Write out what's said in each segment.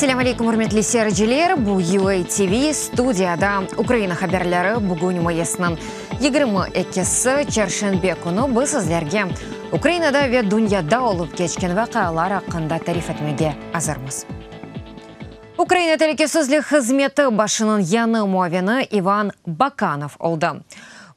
Selâm aleyküm, ürmetli seyirciler! Bu UA TV, studiyada Ukraina haberleri. Bugün mayısnıñ 22-si, çarşenbe künü biz sizlerge Ukrainada ve dünyada olıp keçken vaqialar aqqında tarif etmege azırmız. Ukraina telükesizlik hızmeti başınıñ yañı muavini İvan Bakanov oldı.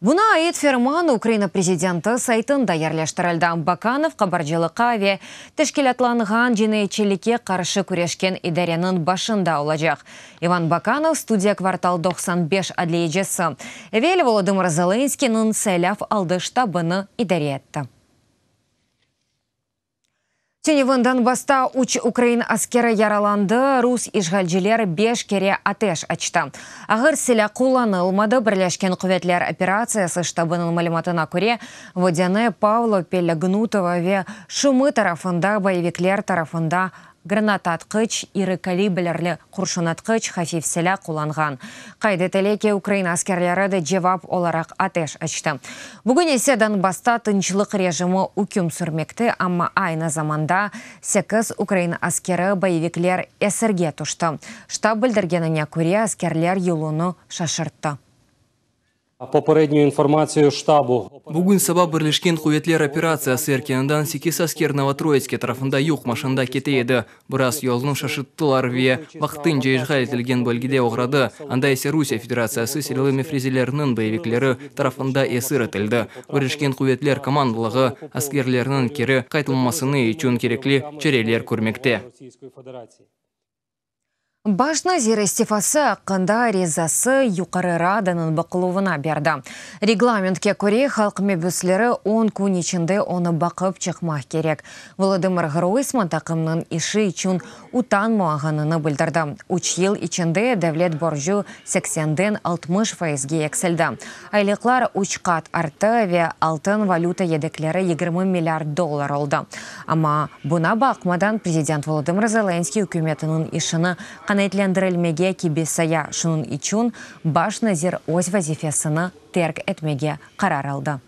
Buña ait ferman Ukraina prezidenti saytında yerleştirildi. Bakanov qabarcılıqqa ve teşkilâtlanğan cinayetçilikke qarşı küreşken idareniñ başında olacaq. İvan Bakanov, Studiya Kvartal 95 adliyecisi. Evel Volodımır Zelenskıynıñ saylav aldı ştabını idare etti. Tünevin Donbassta üç ukrain askeri yaralandı, rus işğalciler beş kere ateş açtı. Ağır silâ qullanılmadı, Birleşken quvetler operatsiyası ştabınıñ malümatına köre, Vodâne, Pavlopil, Gnutovo ve Şumı tarafında boyevikler tarafında Granataatqıç, iri kalibrli qurşunatqıç, hafif silâ qullanğan. Qayd etile ki, Ukraina askerleri de cevap olaraq ateş açtı. Bugün ise Donbassta tınçlıq rejimi üküm sürmekte, amma aynı zamanda sekiz ukrain askeri boyevikler esirge tüşti. Ştab bildirgenine köre, askerler yolunı şaşırttı. Bugün saba Birleşken quvetler operatsiyası erkânından sekiz asker Novotroitske tarafında yük maşinada kete edi. Biraz yolnı şaşırttılar ve vaqtınca işğal etilgen bölgede oğradı, anda ise Rusiye Federatsiyası silâlı mefrezeleriniñ boyevikleri tarafında esir etildi. Birleşken quvetler komandalığı askerlerniñ keri qaytılmasını içün kerekli çareler körmekte. Baş nazir istifası aqqında arizası Yuqarı Radanıñ baqıluvına berdi. Reglamentke köre, halq mebüsleri on kün içinde onı baqıp çıqmaq kerek. Volodımır Ğroysman taqımnıñ işi içün utanmağanını bildirdi. Üç yıl içinde devlet borcu seksenden 60 faizge eksildi, aylıqlar üç qat arttı ve altın-valüta yedekleri 20 milliard dollar oldı. Amma buña baqmadan, prezident Volodımır Zelenskıy ükümetiniñ işini qanaatlendirilmege kibi saya, şunıñ içün baş nazir öz vazifesini terk etmege qarar aldı.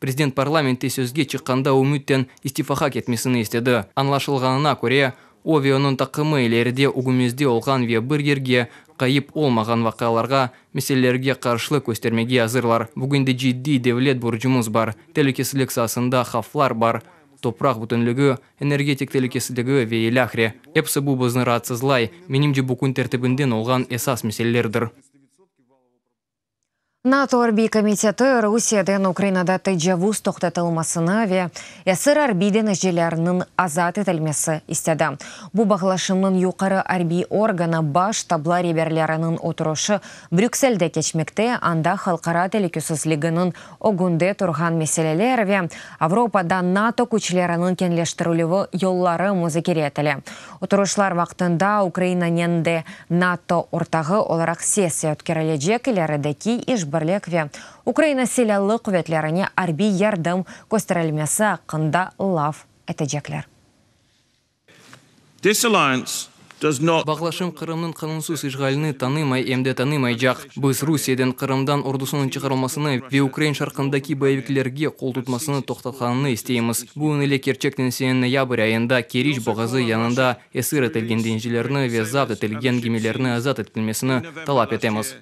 Prezident parlamentte sözge çıqqanda ümütten istifağa ketmesini istedi. Añlaşılğanına köre, o ve onıñ taqımı ileride ögümizde olğan ve bir yerge qayıp olmağan vaqialarğa, meselelerge qarşılıq köstermege azırlar. Bugün de ciddiy devlet borcumız bar, telükesizlik saasında havflar bar, topraq bütünligi, energetik telükesizligi ve ilâhre. Episi bu bizni raatsızlay, menimce bu kün tertibinden olğan esas meselelerdir. NATO arbiy komiteti Rusiyeden Ukrainada tecavuz toqtatılmasını ve esir arbiy deñizcilerniñ azat etilmesi istedi. Bu bağlaşımnıñ yuqarı arbiy organı baş ştablar reberleriniñ oturışı Brükselde keçmekte, anda halqara telükesizliginiñ ögünde turğan meseleler ve Avropada NATO küçleriniñ keñleştirilüvi yolları muzakere etile. Oturışlar vaqtında Ukrainanen de NATO ortağı olaraq sessiya ötkerilecek, ilerideki işbirlik ve Ukraina Silâlı quvetlerine arbiy yardım kösterilmesi aqqında laf etecekler. This alliance does not. Bağlaşım Qırımnıñ qanunsız işğalini tanımay em de tanımaycaq. Biz Rusiyeden Qırımdan ordusınıñ çıqarılmasını ve ukrain şarqındaki boyeviklerge qoltutmasını toqtatqanını isteymiz. Bunıñ ile kerçekten sene noyabr ayında Keriç boğazı yanında esir etilgen deñizcilerni ve zapt etilgen gemilerni azat etilmesini talap etemiz.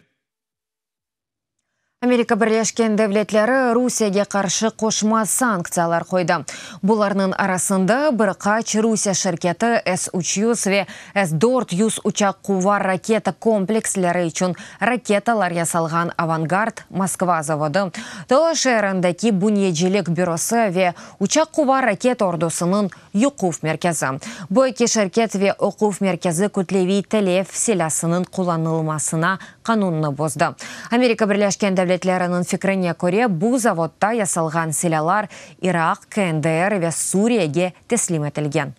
Amerika Birleşken Devletleri Rusiyege qarşı qoşma sanktsiyalar qoydı. Bularnıñ arasında bir qaç Rusiye şirketi S-300 ve S-400 uçaq-quvar raketa kompleksleri içün raketalar yasalğan Avangard Moskva zavodı, Tula şeerindeki bünyecilik bürosı ve uçaq-quvar raketa ordusınıñ yuquv merkezi. Bu eki şirket ve oquv merkezi kütleviy telef silâsınıñ qullanılmasına qanunnı bozdı. Amerika Birleşken Devletleriniñ fikrine köre, bu zavodda yasalğan silâlar İraq, KNDR ve Suriyege teslim etilgen.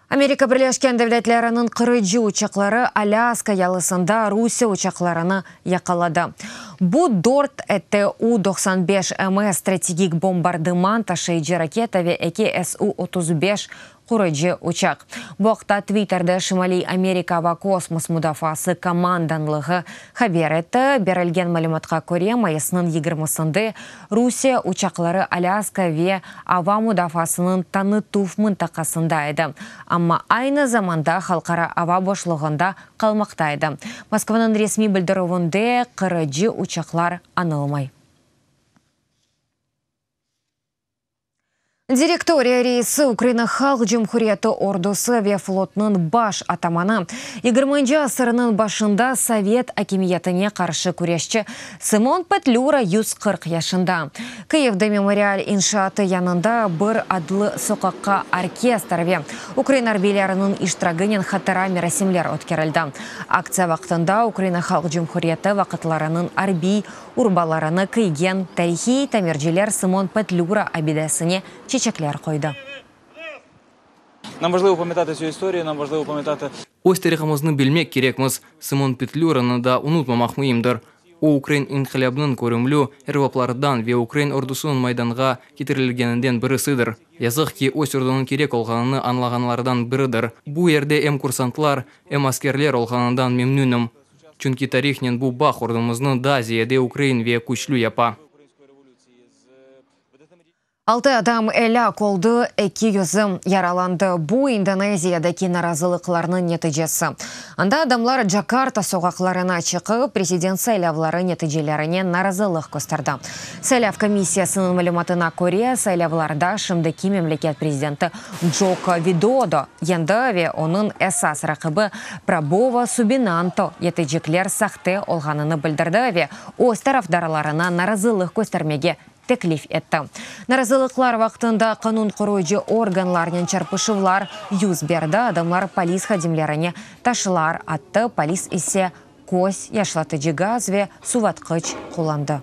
Amerika Birleşken Devletleriniñ qırıcı uçaqları Alâska yalısında Rusiye uçaqlarını yaqaladı. Bu dört TU 95 MS strategik bombardıman taşıyıcı raketa ve eki SU 35 qurıcı uçaq. Bu aqta Twitterde Şimaliy Amerika ava-kosmos mudafaası komandanlığı haber etti. Berilgen malümatqa köre, mayısnıñ yigirmisinde Rusiye uçaqları Alâska ve ava mudafaasınıñ tanıtuv mıntaqasında edi, amma aynı zamanda halqara ava boşluğında qalmaqta edi. Moskvanıñ resmiy bildirüvinde qırıcı uçaqlar añılmay. Direktoriya reisi, Ukraina Halq Cumhuriyeti ordusı ve flotınıñ baş atamanı, yigirminci asırnıñ başında sovet akimiyetine qarşı küreşçi Sımon Petlüra 140 yaşında. Kıyivde memorial inşaatı yanında bir adlı soqaqqa orkestr ve ukrain arbiyleriniñ iştiragınen hatıra merasimler ötkerildi. Aktsiya vaqtında Ukraina Halq Cumhuriyeti vaqıtlarınıñ arbiy urbalarını kiygen tarihiy tamirciler Sımon Petlüra abidesine çiçekler qoydı. Nam vajlıvo pamâtatı tsü istoriyu, nam vajlıvo pamâtatı. Öz tarihımıznı bilmek kerekmiz, Sımon Petlüranı da unutmamaq müimdir. O, ukrain inqilâbınıñ körümli erbaplarından ve ukrain ordusınıñ Maydanğa ketirilgeninden birisidir. Yazıq ki, öz ordunıñ kerek olğanını añlağanlardan biridir. Bu yerde em kursantlar, em askerler olğanından memnünim. Çünki tarihnen bu bağ ordumıznı daa ziyade ukrain ve küçlü yapa. Altı adam elâk oldı, eki yüzü yaralandı. Bu, İndoneziyadaki narazılıqlarnıñ neticesi. Anda adamlar Cakarta soqaqlarına çıqıp, prezident saylavları neticelerine narazılıq kösterdi. Saylav komissiyasınıñ malümatına köre, saylavlarda şimdiki memleket prezidenti Joko Vidodo yendi ve onıñ esas raqibi Prabovo Subinanto yetecekler sahte olğanını bildirdi ve öz tarafdarlarına narazılıq köstermege teklif etti. Narazılıqlar vaqtında qanun qoruyıcı organlarnen çarpışuvlar yüz berdi, adamlar polis hadimlerine taşlar attı, polis ise köz yaşlatıcı gaz ve suvatqıç qullandı.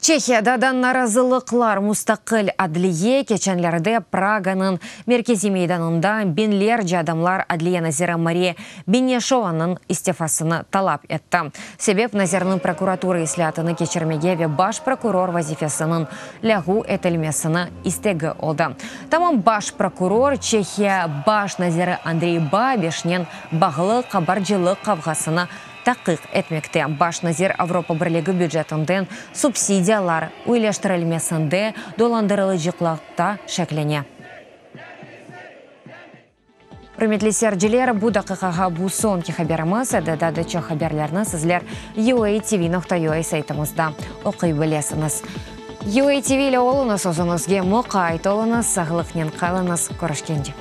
Çehiyada da narazılıqlar, mustaqil adliye, keçenlerde Praganıñ merkeziy meydanında biñlerce adamlar adliye naziri Mariya Beneşovanıñ istifasını talap etti. Sebep, nazirniñ prokuratura islâatını keçirmege ve baş prokuror vazifesiniñ lâğu etilmesini istegi oldı. Tamam baş prokuror Çehiya baş naziri Andrey Babişnen bağlı qabarcılıq qavğasını taqiq etmekte. Baş nazir Avropa Birligi bücetinden subsidiyalar üyleştirilmesinde dolandırılıcıqlıqta şeklene. Ürmetli seyirciler, bu daqiqağa bu soñki haberimiz edi. Daa da çoq haberlerni sizler UATV.UA saytımızda oquy bilesiñiz. UATV ile oluñız, özüñizge muqayt oluñız, sağlıqnen qalıñız, körüşkence.